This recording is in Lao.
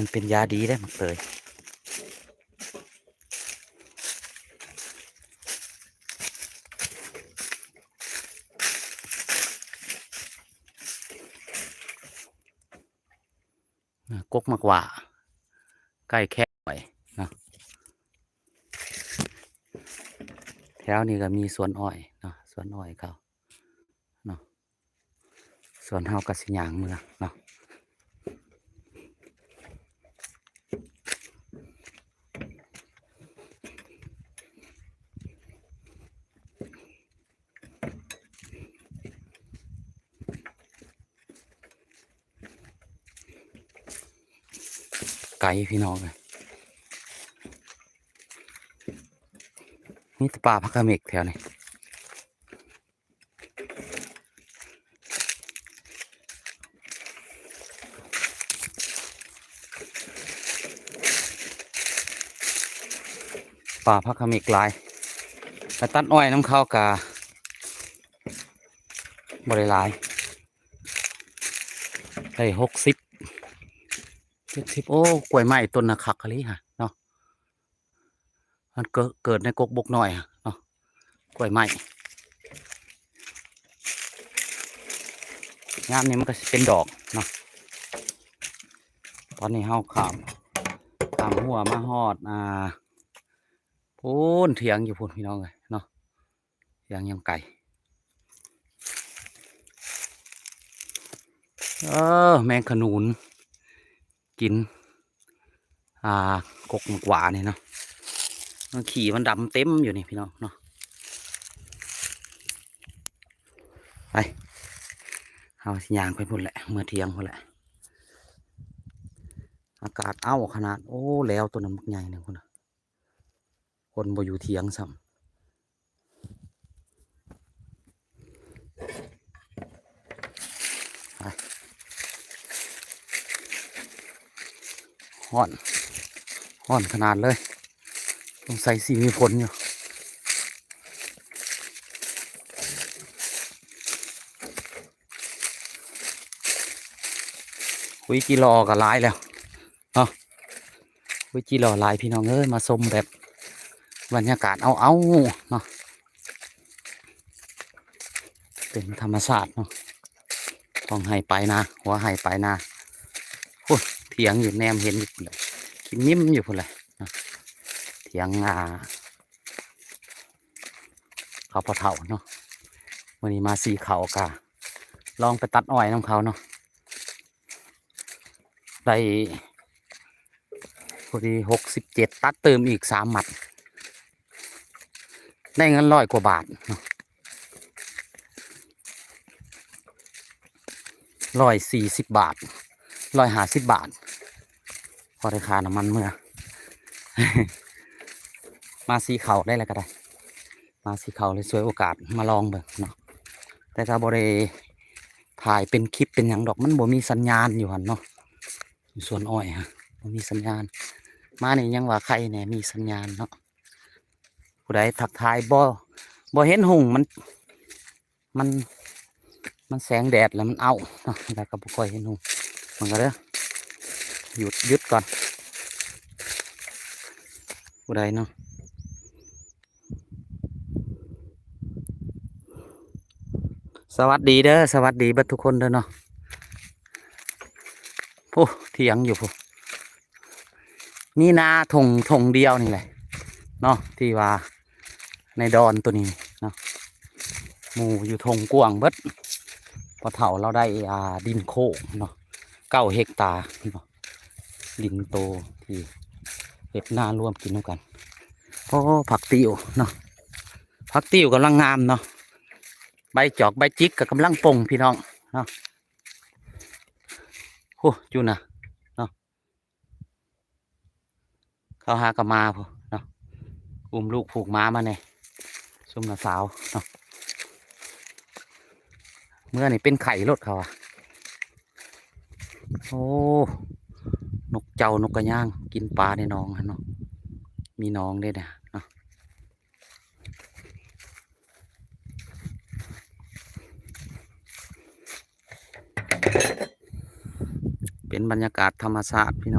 ມັນເປັນຢາດີເດ້ໝາກເຕີຍ. ນະ ກົກໝາກຫວ້າ ໃກ້ແຄມໄວ້ນະ. ແຖວນີ້ກໍມີສວນອ້ອຍເນາະ ສວນອ້ອຍເຂົາເນາະ. ສ່ວນເຮົາກໍຊິຍ່າງເມືອເນາະ. ໄກພີ່ນ້ອງເອີຍ ມີແຕ່ປ່າຜັກຂະເໝກແຖວນີ້. ປ່າຜັກຂະເໝກຫຼາຍ ໄປຕັດອ້ອຍນຳເຂົາກະບໍ່ໄດ້ຫຼາຍ ໄດ້ຫົກສິບ ເຈັດສິບ. ໂອ້ ກ້ວຍໄມ້ຕົ້ນນະຄັກອີ່ຫຼີຫະເນາະ. ມັນເກີດ ເກີດໃນກົກບົກນ້ອຍເນາະ ກ້ວຍໄມ້. ຍາມນີ້ມັນກໍຊິເປັນດອກເນາະ. ຕອນນີ້ເຮົາຂ້າມ ຂ້າມຮົ້ວມາຮອດ ອ່າ ພຸ້ນ ຖຽງຢູ່ພຸ້ນ ພີ່ນ້ອງເອີຍເນາະ. ຍັງ ຍັງໄກ ເອີ ແມງຂະໜູນກິນ ອ່າ ກົກໝາກຫວ້ານີ້ເນາະ. ມັນ ຂີ້ມັນດຳເຕັມຢູ່ນີ້ພີ່ນ້ອງເນາະ. ໄປ ເຮົາຊິຍ່າງໄປພຸ້ນແຫຼະ ເມືອຖຽງພຸ້ນແຫຼະ. ອາກາດເອົ້າຂະໜາດ ໂອ້ ແລ້ວໂຕນັ້ນບັກໃຫຍ່ໜຶ່ງພຸ້ນນະ. ຄົນບໍ່ຢູ່ຖຽງຊ້ຳ. ຮ້ອນ ຮ້ອນຂະໜາດເລີຍ ສົງໄສຊິມີຝົນຢູ່. ຫຸຍ ຈີ່ລໍກໍຫຼາຍແລ້ວເນາະ. ຫຸຍ ຈີ່ລໍຫຼາຍພີ່ນ້ອງເອີຍ ມາຊົມແບບບັນຍາກາດເອົ້າໆເນາະ. ເປັນທຳມະຊາດເນາະ ທ້ອງໄຮ່ປາຍນາ ຫົວໄຮ່ປາຍນາ. ໂອ້ ຖຽງຢູ່ ແນມເຫັນຢູ່ພຸ້ນແຫຼະ ກິນມິ້ມຢູ່ພຸ້ນແຫຼະເນາະ. ຖຽງ ອ່າ ເຂົາພໍ່ເຖົ້າເນາະ. ມື້ນີ້ມາສີເຂົາກະລອງໄປຕັດອ້ອຍນຳເຂົາເນາະ. ໄດ້ພໍດີຫົກສິບເຈັດ ຕັດຕື່ມອີກສາມມັດ ໄດ້ເງິນຮ້ອຍກວ່າບາດເນາະ ຮ້ອຍສີ່ສິບບາດ ຮ້ອຍຫ້າສິບບາດ ພໍໄດ້ຄ່ານ້ຳມັນເມືອ. ມາສີເຂົາໄດ້ແລ້ວກໍໄດ້ ມາສີເຂົາເລີຍ ສວຍໂອກາດມາລອງເບິ່ງເນາະ. ແຕ່ກໍບໍ່ໄດ້ຖ່າຍເປັນຄລິບເປັນຫຍັງດອກ ມັນບໍ່ມີສັນຍານຢູ່ຫັ້ນເນາະ. ສວນອ້ອຍຮະ ບໍ່ມີສັນຍານ ມານີ້ຍັງວ່າໄຄແດ່ມີສັນຍານເນາະ. ຜູ້ໃດທັກທາຍ ບໍ່ ບໍ່ເຫັນຮຸ່ງ ມັນ ມັນ ມັນແສງແດດແລ້ວມັນເອົ້າເນາະ ແລ້ວກໍບໍ່ຄ່ອຍເຫັນຮຸ່ງ. ມັນກໍເດີ ຢຸດ ຢຸດກ່ອນ ຜູ້ໃດເນາະ. ສະຫວັດດີເດີ ສະຫວັດດີເບິດທຸກຄົນເດີເນາະ. ໂອ້ ຖຽງຢູ່ພຸ້ນ ມີນາທົ່ງ ທົ່ງດຽວນີ້ແຫຼະເນາະ ທີ່ວ່າໃນດອນໂຕນີ້ເນາະ. ໝູ່ຢູ່ທົ່ງກວ້າງເບິດ ພໍ່ເຖົ້າລາວໄດ້ ອ່າ ດິນໂຄກເນາະ ເກົ້າເຮັກຕາເນາະ. ດິນໂຕທີ່ເຮັດນາລວມກິນນຳກັນ. ໂອ້ ຜັກຕິ້ວເນາະ ຜັກຕິ້ວກຳລັງງາມເນາະ. ໃບຈອກໃບຈິກກໍກຳລັງປົ່ງພີ່ນ້ອງເນາະ. ໂອ້ ຢູ່ນະເນາະ ເຂົາຫາກໍມາພຸ້ນເນາະ ອຸ້ມລູກຜູກໝາມາແດ່ ຊຸມນ້າສາວເນາະ. ເມືອນີ້ເປັນໄຂ້ໂລດເຂົາວ່າ. ໂອ້ ນົກເຈົ້າ ນົກກະຍາງ ກິນປາໃນໜອງຫັ້ນເນາະ ມີໜອງເດ້ນະເນາະ. ເປັນບັນຍາກາດທຳມະຊາດພີ່ນ້ອງ.